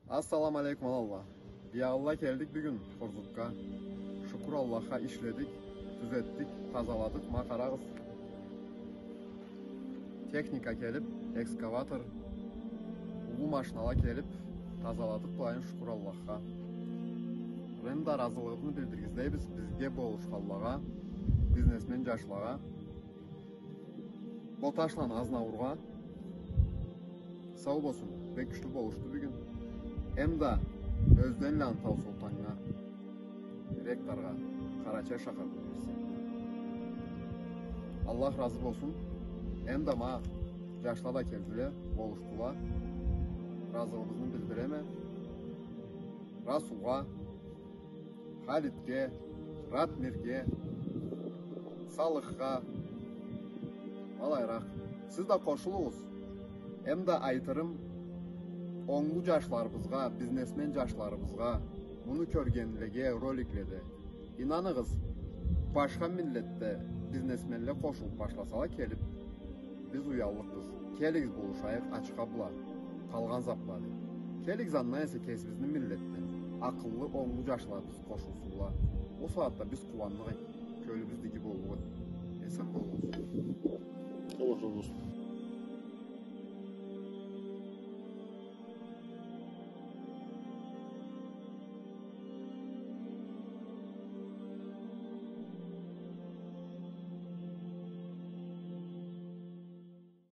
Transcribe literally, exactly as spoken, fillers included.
Ассаламу алейкум, аланла. Биягъынла келдик бюгюн Хурзукга. Шукур Аллахха, ишледик, тюзетдик, тазаладыкъ, ма къарагъыз. Техника келип, экскаватор, уллу машинала келип, тазаладыкъ былайын, шукур Аллахха. Эм да разылыгъыбызны билдиргизлейбиз бизге болушханлагъа, бизнесмен джашлагъа. Боташланы Азнаургъа. Сау болсун, бек кючлю болушду бюгюн. Эм да Ёзденланы Таусолтаннга, ректоргъа, Къарачай шахар университетине. Аллах разы болсун. Эм да ма джашла да келдиле, болушдула. Разылыгъыбызны билдиреме. Расулгъа, Халитге, Ратмирге, Салыхха, алайыракъ. Сиз да къошулугъуз. Эм да айтырым, онглу джашларыбызгъа, бизнесмен джашларыбызгъа, муну кёргенлеге роликледе. Ийнаныгъыз, башха миллетде бизнесменле къошулуп башласала келип, биз уяллыкъбыз. Келигиз, болушайыкъ ачха бла, къалгъан зат бла деп. Келигиз, андан эсе кесибизни миллетден акъыллы, онглу джашларыбыз къошулсунла. Ол сагъатда биз къууанныкъ эдик, кёлюбюз да иги боллукъ эди. Эсен болугъуз. Сау болугъуз.